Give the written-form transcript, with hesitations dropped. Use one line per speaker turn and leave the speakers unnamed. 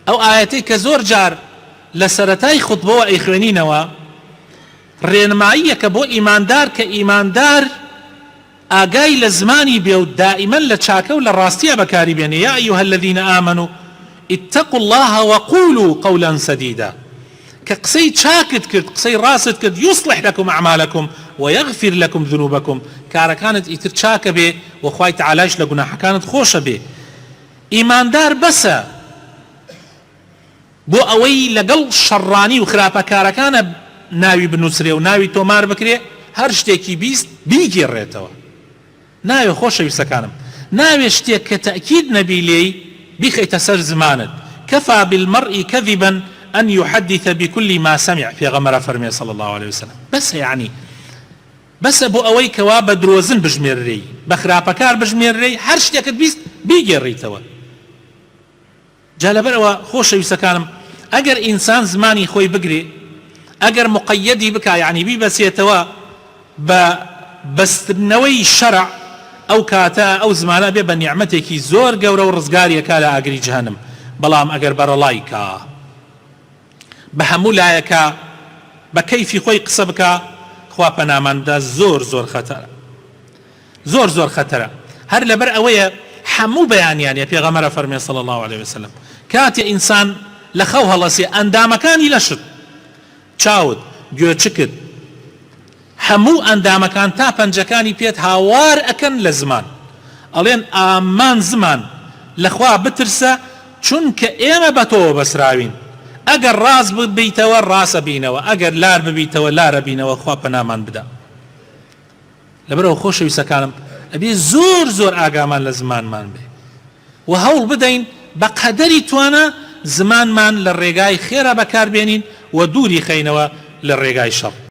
ئەو ئایەتەی کە زۆر جار لە سەرەتای خوتبەوە ئەیخوێنینەوە ڕێنماییەکە بۆ ئیماندار کە ئیماندار ئاگای لە زمانی بێ و دائیمەن لە چاکە و لە ڕاستیا بەکاری بێنێ، یا ایها الذین آمنوا اتقوا اللە وقولوا قولا سدیدا، کە قسەی چاکت کرد، قسەی ڕاستت کرد، یصلح لکم اعمالکم ویغفر لکم ذنوبکم، کارەکانت ئیتر چاکە بێ و خوای تەعالایش لە گوناحەکانت خۆشە بێ. ئیماندار بەسە بۆ ئەوەی لەگەڵ شەڕانی و خراپەکارەکانە ناوی بنوسرێ و ناوی تۆمار بکرێ هەر شتێکی بیست بیگێڕێتەوە ناوێ خۆشەویستەکانم ناوێ شتێک کە تەئکید نەبی لێی بیخەیتە سەر زمانت کفی بالمرء کذبا ان یحدث بکل ما سمع پێغەمبەر ئەفەرموێ صلی اللە علیە وسلم بەسە یەعنی بەسە بۆ ئەوەی کەوا بە درۆزن بژمێررێی بە خراپەکار بژمێررێی هەر شتێکت بیست بیگێڕیتەوە. جا لەبەرئەوە خۆشەویستەکانم ئەگەر ئینسان زمانی خۆی بگرێ ئەگەر مقەیەدی بکا یەعنی بیبەسێتەوە بە بەستنەوەی شەرع ئەو کاتە ئەو زمانە ئەبێ بە نیعمەتێکی زۆر گەورە و ڕزگاری ئەکا لە ئاگری جەهەنم بەڵام ئەگەر بەرەڵای کا بە هەموو لایەکا بە کەیفی خۆی قسە بکا خوا پەنامان بدا زۆر زۆر خەتەرە. زۆر زۆر خەتەرە هەر لەبەر ئەوەیە حەموو بەیانیانێ پێغەمبەر ئەفەرمێ صلی اللە علیە وسلم کاتێ ئینسان لە خەو هەڵەسێ ئەندامەکانی لەشت چاوت گوێچکت هەموو ئەندامەکان تا پەنجەکانی پێت هاوار ئەکەن لە زمان ئەڵێن ئامان زمان لەخوا بترسە چونکە ئێمە بە تۆوە بەسراوین ئەگەر ڕاست ببیتەوە ڕاست ئەبینەوە ئەگەر لار ببیتەوە لار ئەبینەوە خوا پەنامان بدا. لەبەرئەوە خۆشەویستەکانم ئەبێ زۆر زۆر ئاگامان لە زمانمان بێ و هەوڵ بدەین بە قەدەری توانا زمانمان لە ڕێگای خێرا بەکار بێنین و دووری خەینەوە لە ڕێگای شەڕ.